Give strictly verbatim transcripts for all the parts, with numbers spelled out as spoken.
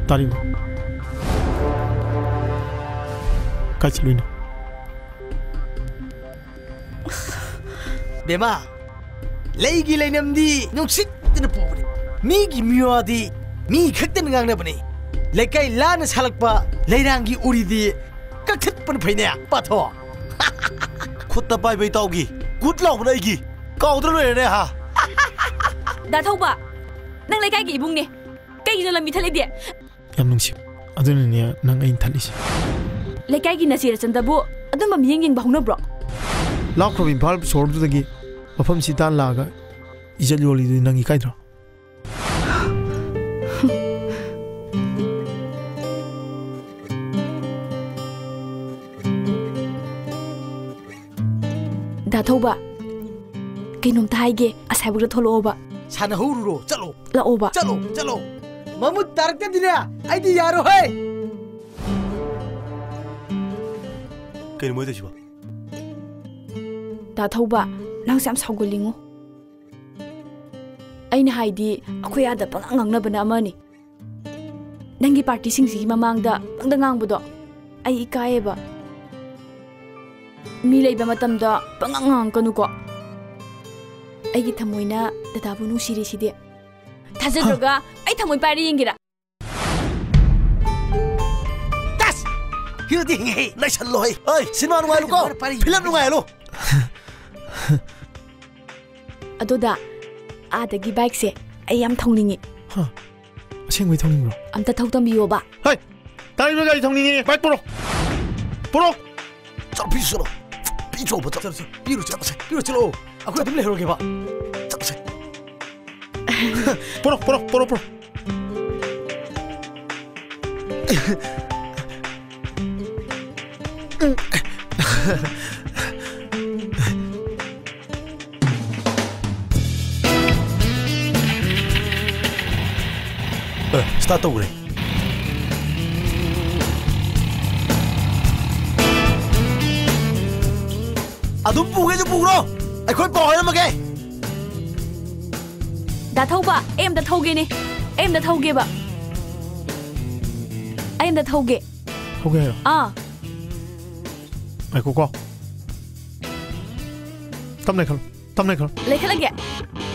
ꯇꯥꯔꯤꯕꯣ? ꯀꯥꯏ ꯆꯠꯂꯨꯏꯅꯣ? ꯕꯦꯃꯥ, ꯂꯩꯒꯤ ꯂꯩꯅꯝꯗꯤ ꯅꯨꯡꯁꯤꯠꯇꯅ ꯄꯨꯕꯅꯤ꯫ ꯃꯤꯒꯤ ꯃꯤꯋꯥꯗꯤ ꯃꯤ ꯈꯛꯇꯅ ꯉꯥꯡꯅꯕꯅꯤ꯫ ꯂꯩꯀꯥꯏ ꯂꯥꯟꯅ ꯁꯥꯠꯂꯛꯄ ꯂꯩꯔꯥꯡꯒꯤ ꯎꯔꯤꯗꯤ ꯀꯛꯊꯠꯄꯅ ꯐꯩꯅꯦ, ꯄꯥꯊꯣ꯫ ꯈꯨꯠꯇ ꯄꯥꯏꯕ ꯏꯇꯥꯎꯒꯤ ꯒꯨꯠ ꯂꯥꯎꯕꯅ ꯑꯩꯒꯤ ꯀꯥꯎꯗ꯭ꯔ ꯂꯣꯏꯔꯦꯅꯦ, ꯍꯥ? ꯗꯥ ꯊꯧꯕ, ꯅꯪ ꯂꯩꯀꯥꯏꯒꯤ ꯏꯕꯨꯡꯅꯦ, ꯀꯩꯒꯤꯅꯣ ꯂꯝꯕꯤ ꯊꯠꯂꯤꯗꯤ? ꯌꯥꯝ ꯅꯨꯡꯁꯤ꯫ ꯑꯗꯨꯅꯅꯦ ꯅꯪ ꯑꯩꯅ ꯊꯠꯂꯤꯁꯦ꯫ ꯂꯩꯀꯥꯏꯒꯤ ꯅꯆꯦ ꯔꯆꯟꯗꯕꯨ ꯑꯗꯨꯝꯕ ꯃꯤꯠꯌꯦꯡ ꯌꯦꯡꯕ ꯍꯧꯅꯕ꯭ꯔꯣ? ꯂꯥꯞꯈ꯭ꯔꯕ ꯏꯝꯐꯥꯜ ꯁꯣꯍꯣꯔꯗꯨꯗꯒꯤ ꯃꯐꯝꯁꯤ ꯇꯥꯟ ꯂꯥꯛꯑꯒ ꯏꯖꯠ ꯌꯣꯜꯂꯤꯗꯨꯗꯤ ꯅꯪ ꯏꯀꯥꯏꯗ꯭ꯔꯣ? ꯗꯥ ꯊꯧꯕ, ꯀꯩꯅꯣꯝꯇ ꯍꯥꯏꯒꯦ, ꯑꯁꯥꯏꯕꯧꯗ ꯊꯣꯛꯂꯛꯑꯣꯕ꯫ ꯁꯥꯟꯅꯍꯧꯔꯨꯔꯣ, ꯆꯠꯂꯣ꯫ ꯂꯥꯛꯑꯣꯕ꯫ ꯆꯠꯂꯣ, ꯆꯠꯂꯣ꯫ ꯃꯃꯨꯠ ꯇꯥꯔꯛꯇꯗꯤꯅꯦ, ꯑꯩꯗꯤ ꯌꯥꯔꯣꯏꯍꯦ꯫ ꯀꯩꯅꯣ ꯃꯣꯏ ꯇꯧꯏꯁꯤꯕꯣ? ꯗꯥ ꯊꯧꯕ, ꯅꯪꯁꯦ ꯌꯥꯝ ꯁꯥꯎꯒꯜꯂꯤꯉꯣ꯫ ꯑꯩꯅ ꯍꯥꯏꯗꯤ, ꯑꯩꯈꯣꯏ ꯑꯥꯗ ꯄꯪꯉꯥꯡ ꯉꯥꯡꯅꯕꯅ ꯑꯃꯅꯤ꯫ ꯅꯪꯒꯤ ꯄꯥꯔꯇꯤꯁꯤꯡꯁꯤꯒꯤ ꯃꯃꯥꯡꯗ ꯄꯪꯗ ꯉꯥꯡꯕꯗꯣ ꯑꯩ ꯏꯀꯥꯏꯌꯦꯕ꯫ ꯃꯤ ꯂꯩꯕ ꯃꯇꯝꯗ ꯄꯪꯉꯥꯡ ꯉꯥꯡꯉꯛꯀꯅꯨꯀꯣ꯫ ꯑꯩꯒꯤ ꯊꯃꯣꯏꯅ ꯗꯗꯥꯕꯨ ꯅꯨꯡꯁꯤꯔꯤꯁꯤꯗꯤ꯫ ꯊꯥꯖꯗ꯭ꯔꯒ ꯑꯩ ꯊꯃꯣꯏ ꯄꯥꯏꯔ ꯌꯦꯡꯒꯦꯔꯥ? ꯇꯁ! ꯍꯤꯔꯣꯗꯤ ꯍꯤꯡꯉꯦꯍꯦ꯫ ꯅꯩꯁꯜꯂꯣ ꯍꯩ꯫ ꯑꯩ ꯁꯤꯅꯦꯃꯥ ꯅꯨꯡꯉꯥꯏꯍꯜꯂꯨꯀꯣ꯫ ꯄꯥꯔꯤ꯫ ꯐꯤꯂꯝ ꯅꯨꯡꯉꯥꯏꯍꯜꯂꯨ꯫ ꯑꯗꯣ ꯗꯥ, ꯑꯥꯗꯒꯤ ꯕꯥꯏꯛꯁꯦ ꯑꯩ ꯌꯥꯝ ꯊꯧꯅꯤꯡꯉꯤ꯫ ꯍꯥ? ꯑꯁꯦꯡꯕꯩ ꯊꯧꯅꯤꯡꯕ꯭ꯔꯣ? ꯑꯝꯇ ꯊꯧ ꯇꯝꯕꯤꯌꯣꯕ꯫ ꯍꯩ! ꯇꯥꯔꯤꯕ ꯒꯥꯔꯤ ꯊꯧꯅꯤꯡꯉꯦ꯫ ꯕꯥꯏꯛ ꯄꯨꯔꯣ꯫ ꯄꯨꯔꯣ꯫ ꯆꯠꯂꯣ, ꯄꯤꯁꯨ ꯆꯠꯂꯣ꯫ ꯄꯤ ꯆꯣꯡꯕ ꯆꯠꯂꯣ꯫ ꯆꯠꯂꯣ, ꯆꯠꯂꯣ꯫ ꯄꯤꯔꯨ ꯆꯠꯂꯣ꯫ ꯆꯠꯂꯣꯁꯦ꯫ ꯄꯤꯔꯨ ꯆꯠꯂꯣ꯫ ꯑꯩꯈꯣꯏ ꯑꯗꯨꯝ ꯂꯩꯍꯧꯔꯒꯦꯕ꯫ ꯆꯠꯂꯣꯁꯦ꯫ ꯄꯨꯔꯣ, ꯄꯨꯔꯣ, ꯄꯨꯔꯣ, ꯄꯨꯔꯣ꯫ ꯑ, start ꯇꯧꯈ꯭ꯔꯦ꯫ ꯑꯗꯨꯝ ꯄꯨꯒꯦꯁꯨ ꯄꯨꯈ꯭ꯔꯣ, ꯑꯩꯈꯣꯏ ꯄꯥꯎ ꯍꯥꯏꯔꯝꯃꯒꯦ꯫ ꯗꯥ ꯊꯧꯕ, ꯑꯩ ꯑꯝꯇ ꯊꯧꯒꯦꯅꯦ, ꯑꯩ ꯑꯝꯇ ꯊꯧꯒꯦꯕ, ꯑꯩ ꯑꯝꯇ ꯊꯧꯒꯦ꯫ ꯊꯧꯒꯦ ꯍꯥꯏꯔꯣ? ꯑꯥ꯫ ꯉꯥꯏꯈꯣꯀꯣ꯫ ꯇꯞꯅ ꯂꯩꯈꯠꯂꯣ, ꯇꯞꯅ ꯂꯩꯈꯠꯂꯣ꯫ ꯂꯩꯈꯠꯂꯒꯦ꯫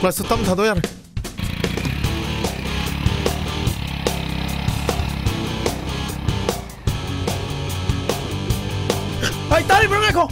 ꯀ꯭ꯂꯆꯇ ꯇꯞꯅ ꯊꯥꯗꯣꯛ ꯌꯥꯔꯦ꯫ ꯑꯩ ꯇꯥꯔꯤꯕ꯭ꯔꯥ? ꯉꯥꯏꯈꯣ꯫